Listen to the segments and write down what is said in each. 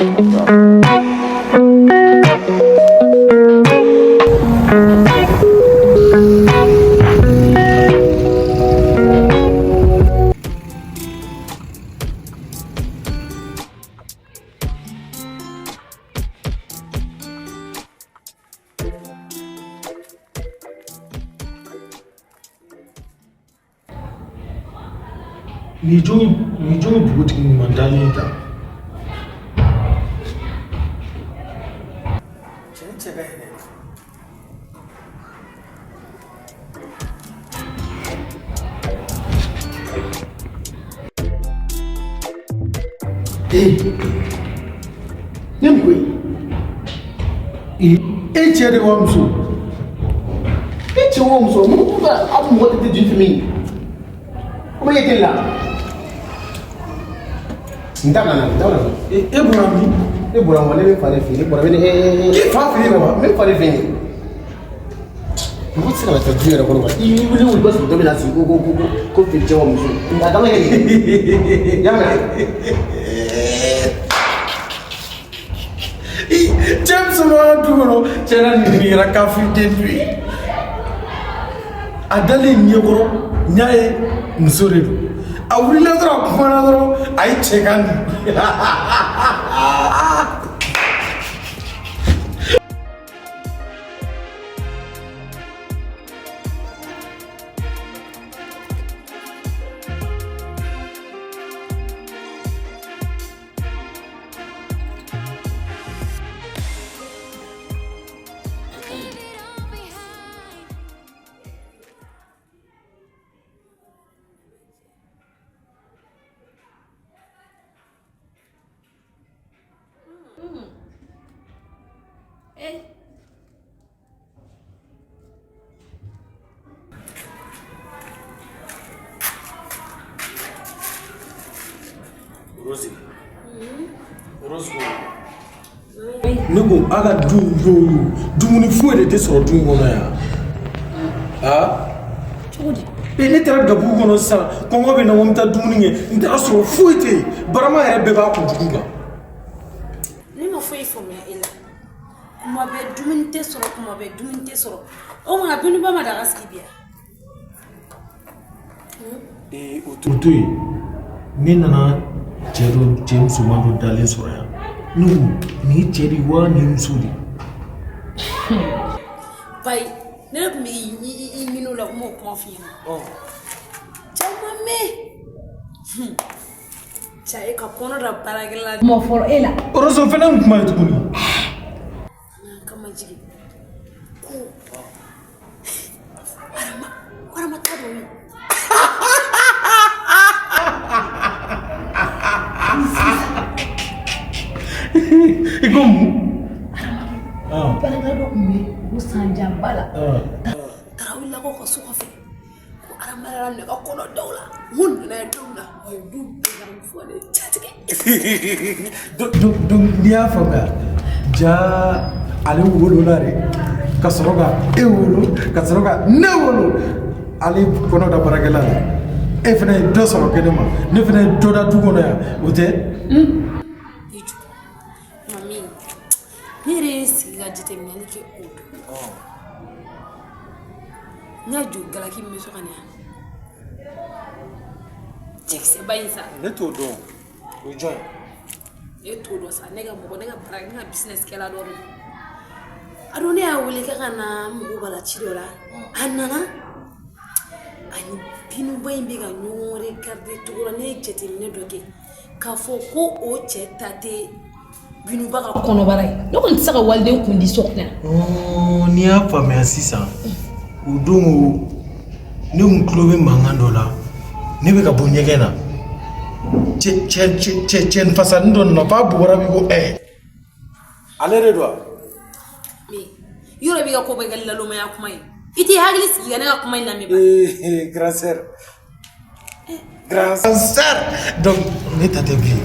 Ni jɔn npogotigi ɲuman dalen ta. Cɛ cɛ ka hinɛ. Ee, ne mun ko ye? E cɛ de wa muso? E cɛ wa muso? Mun ka aw mɔgɔ tɛ dun fɛn min ye? Ko e tɛ la. N t'a nana, n t'a nana. E bɔra min? Ne bɔra wa ne bɛ fa de fɛ yen, ne bɔra ne e. K'i fa fɛ yen wa? N bɛ fa de fɛ yen. Mɔgɔ tɛ se ka taa du yɛrɛ kɔnɔ wa? I wuli wuli i b'a sɔrɔ dɔ bɛ na sigi ko ko ko ko fili cɛ wa muso. A kan ka kɛ di? I y'a mɛn? Cɛ muso b'an ka du kɔnɔ, cɛ na nin kɛra kafiriden du ye. A dalen ɲɛkɔrɔ, n y'a ye muso de don. A wulila dɔrɔn, a kumana dɔrɔn, a ye cɛ kan di. Rose. Rose ko. Ne ko a ka du in dumuni foyi de tɛ sɔrɔ du in kɔnɔ yan. Aa? Cogo di? E ne taara gabugu kɔnɔ sisan, kɔngɔ bɛ n na, ko n bɛ taa dumuni kɛ, n taara sɔrɔ foyi tɛ yen, barama yɛrɛ bɛɛ b'a kunjugu kan. Ne ma foyi faamuya e la. Kuma bɛɛ dumuni tɛ sɔrɔ, kuma bɛɛ dumuni tɛ sɔrɔ. O tuma Binuba ma daga sigi bi yan? Ee, o to yen, ne nana cɛ dɔ, cɛ musoman dɔ dalen sɔrɔ yan. Ne ko nin ye cɛ de ye wa nin ye muso de ye? Bayi, ne de tun bɛ i ɲini o la, n m'o kuma f'i ɲɛna. Cɛ ma mɛn. Cɛ e ka kɔnɔ da baarakɛla. Kuma fɔlɔ e la. Rose, o fana ye mun kuma ye tuguni? An ka majigin ko arama arama ta dɔ ye. I ko mun? Baarakɛla dɔ tun bɛ o sanjanba la. Tarawele ko ka so kɔfɛ. Ko arama yɛrɛ ne ka kɔnɔ daw la. N ko nana ye don min na, a ye du bɛɛ ka fɔ ne jatigɛ. Donc n'i y'a faamuya, ja ale wolola de ka sɔrɔ ka e wolo, ka sɔrɔ ka ne wolo. Ale kɔnɔ da baarakɛla la, e fana ye dɔ sɔrɔ kɛnɛ ma, ne fana ye dɔ da du kɔnɔ yan, o tɛ? I jɔ mami, ne yɛrɛ ye sigi ka jateminɛli kɛ o don. N y'a jɔ galaki min bɛ so kɔnɔ yan, cɛkisɛba in sa. Ne t'o dɔn, o ye jɔn ye? E t'o dɔn sa, ne ka mɔgɔ, ne ka baara, ne ka business kɛla dɔ de don. A don ne y'a wele k'a ka na, n mago b'a la ci dɔ la. A nana, ani Binuba in bɛ ka ɲɔgɔn regarder cogo la, ne ye jateminɛ dɔ kɛ k'a fɔ ko o cɛ ta tɛ Binuba ka kɔnɔbara ye. Ne kɔni tɛ se ka waliden kun di so kɔnɔ yan. N'i y'a faamuya sisan, o don ne kun tulo bɛ mankan dɔ la, ne bɛ ka bɔ ɲɛgɛn na, cɛ cɛ cɛ cɛ fasanin dɔ nana f'a bugɔra bi ko ɛ ale de don wa? Yɔrɔ b'i ka ko bɛɛ kɛ lalomaya kuma ye, i t'i hakili sigi ka ne ka kuma in lamɛn ba. Ee, grand sœur, grand sœur, donc ne ta tɛ bilen.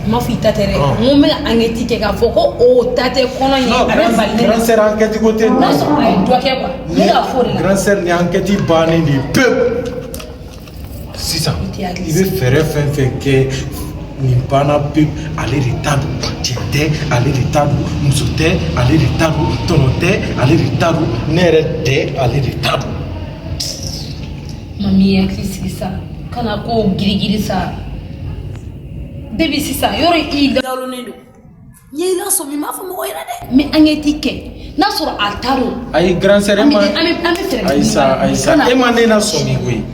N m'a fɔ i ta tɛ dɛ, n ko n bɛ ka enquête kɛ k'a fɔ ko o ta tɛ kɔnɔ in ye, a bɛ bali ne la. Grand sœur, enquête ko tɛ. N'a sɔrɔ a ye dɔ kɛ quoi, ne k'a fɔ o de la. Grand sœur, ni enquête bannen de ye pewu sisan, i bɛ fɛɛrɛ fɛn fɛn kɛ. Nin banna pewu. Ale de ta don, cɛ tɛ, ale de ta don, muso tɛ, ale de ta don, tɔnɔ tɛ, ale de ta don, ne yɛrɛ tɛ, ale de ta don. Mami, i hakili sigi sa, kana ko girigiri sa. Depuis sisan yɔrɔ i dalonnen don. N ye i lasɔmi, n m'a fɔ mɔgɔ ɲɛna dɛ. N bɛ enquête kɛ, n'a sɔrɔ a ta don. Ayi, grand sœur, e An ma bɛ an bɛ an bɛ fɛɛrɛ kɛ. Ayi sa, ayi sa, e ma ne lasɔmi koyi,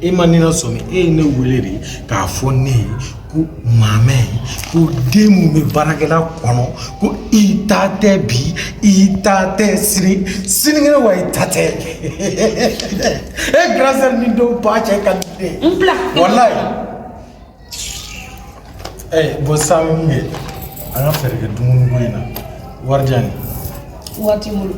e ma ne lasɔmi. E ye ne wele de k'a fɔ ne ye ko maamɛ, ko den mun bɛ baarakɛla kɔnɔ, ko i ta tɛ bi, i ta tɛ sini, sinikɛnɛ wa i ta tɛ. E grand sœur ni dɔw ba cɛ ka di ne ye. N bila. Walayi. Ɛ bɔn, sisan an bɛ mun kɛ? An ka fɛɛrɛ kɛ dumuni ko in na. Wari di yan nin. Waati n bolo.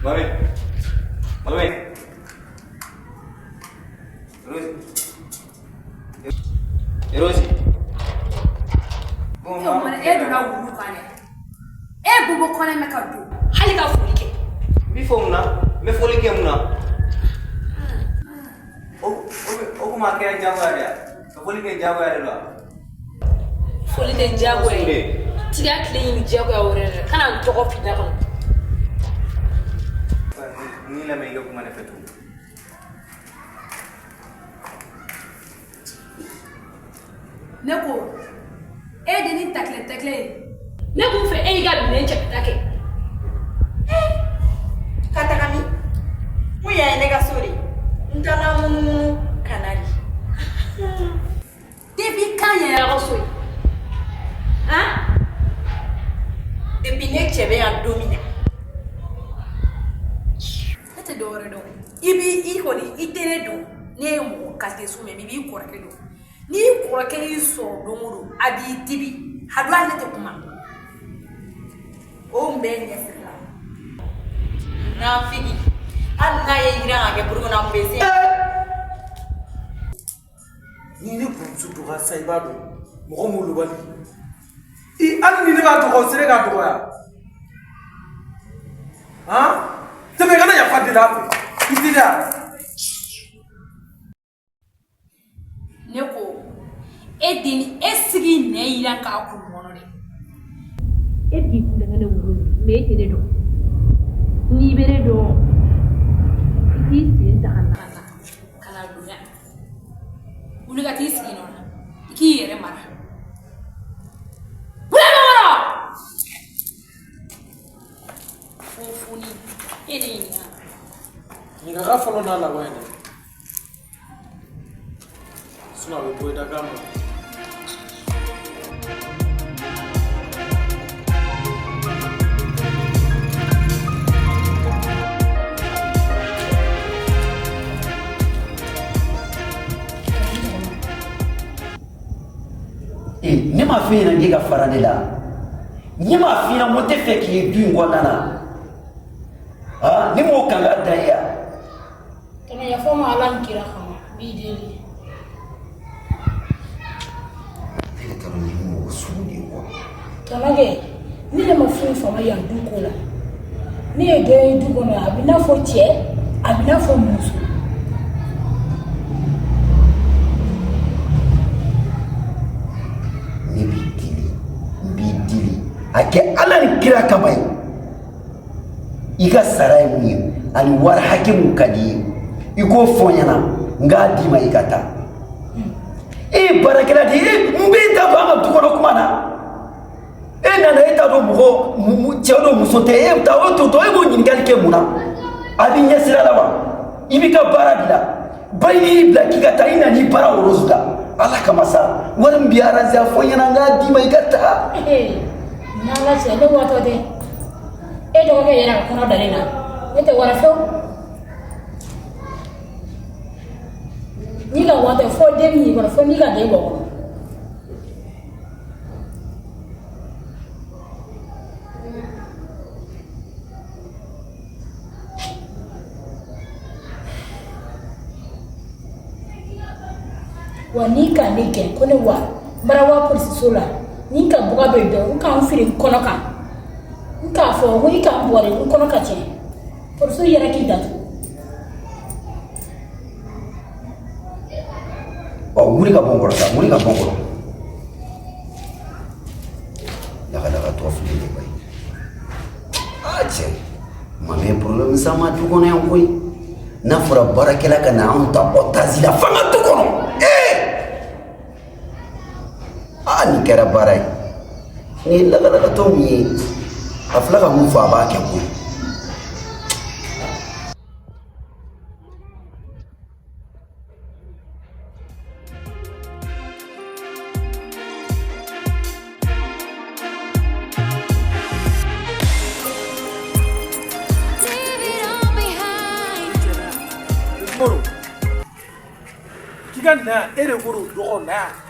Mami. Mami. Rose. Rose. Bon, E o mana e donna wulu kan dɛ. E bobo kɔnɛ mɛ ka don hali ka foli kɛ. N b'i fo mun na? N bɛ foli kɛ mun na? O kuma kɛra diyagoya de ya? Ka foli kɛ diyagoya de don wa? Foli tɛ diyagoya ye. Tiga tile ɲini diyagoya wɛrɛ dɛ. Kana n tɔgɔ f'i da kɔnɔ. N'i lamɛn, i ka kuma ne fɛ tuguni. Ne ko e de ni takilɛ takilɛ ye. Ne kun fɛ e y'i ka minɛn cɛ ka taa kɛ. Ka taga min? Mun yan ye ne ka so de ye. N taara munumunu ka na de. Depuis quand yan y'aw ka so ye? Han? Depuis ne cɛ bɛ yan don min na. Ne tɛ dɔwɛrɛ dɔn. I b'i i kɔni i tɛ ne dɔn. Ne ye mɔgɔ kalite sugu min ye, i b'i kɔrɔkɛ dɔn. N'i kɔrɔkɛ y'i sɔrɔ don o don, a b'i dibi. A don hali ne tɛ kuma. O kun bɛ ɲɛsiri la. Nafigi. Hali n'a ye yiran ka kɛ buru kɔnɔ, a kun bɛ se. Ni ne kɔrɔmuso dɔgɔya sa, i b'a dɔn mɔgɔ molobali i, hali ni ne b'a dɔgɔ, o sera k'a dɔgɔya. Han, tɛmɛ, kana yafa deli a fɛ, i teliya. Ne ko e den e sigi nɛ yiran k'a kun kɔnɔ dɛ. E b'i kulonkɛ ne wolo mɛ e tɛ ne dɔn. N'i bɛ ne dɔn, i k'i sen ta ka na ka na don yan. Wuli ka t'i sigi nɔ na, i k'i yɛrɛ mara. Wuli ka wɔrɔ. Fofoni, e de ɲininka. Ɲininka fɔlɔ n'a laban ye dɛ, sinon a bɛ bɔ i da kan ma. Ne m'a f'i ɲɛna k'i ka fara ne la? Ne m'a f'i ɲɛna ko n tɛ fɛ k'i ye du in kɔnɔna na? Ah, ne m'o kanga da i ya. Tɔnɔ, yafa n ma Ala ni kira kama, n b'i deli. Ne yɛrɛ t'a dɔn nin ye mɔgɔ sugu de ye quoi. Tɔnɔ kɛ, ne de ma foyi faamu yan du ko la. Ne ye dɔ ye du kɔnɔ, a bɛ n'a fɔ cɛ, a bɛ n'a fɔ muso. Ne b'i deli, n b'i deli, a kɛ Ala ni kira kama ye. I ka sara ye mun ye ani wari hakɛ mun ka di i ye, i k'o fɔ n ɲɛna, n k'a d'i ma, i ka taa. E ye baarakɛla de ye, n b'e ta don an ka du kɔnɔ kuma na. E nana, e t'a dɔn mɔgɔ cɛ don muso tɛ, e ta o to e b'o ɲininkali kɛ mun na? A b'i ɲɛsira la wa? I b'i ka baara de la. Bayi y'i bila k'i ka taa, i nan'i baara worosu la. Ala kama sa, wari min b'i arranger a fɔ n ɲɛna n k'a d'i ma i ka taa. N'Ala cɛ ne watɔ tɛ. E dɔgɔkɛ yɛrɛ ka kɔnɔ da ne na. Ne tɛ wari fewu. N'i ka watɔ fo den min y'i kɔnɔ fo n'i ka den bɔ kɔnɔ. Wa n'i ka ne gɛn ko ne wa n bara wa polisiso la ni n ka buga bɛ dɔn n ka n firi n kɔnɔ kan n k'a fɔ ko i ka n bugɔ de n kɔnɔ ka tiɲɛ polisiw yɛrɛ k'i datugu. Ɔ wuli ka bɔ n kɔrɔ sa, wuli ka bɔ n kɔrɔ. Lagalagatɔ filɛ nin ye koyi. Aa cɛ, maa min ye problème s'an ma du kɔnɔ yan koyi. N'a fɔra baarakɛla ka na anw ta otage la f'an ka du kɔnɔ. Ee! Aa nin kɛra baara ye. Nin ye lagalagatɔ min ye, a filɛ ka mun fɔ a b'a kɛ koyi. Moro, k'i ka na yan, e de ko don dɔgɔ na yan.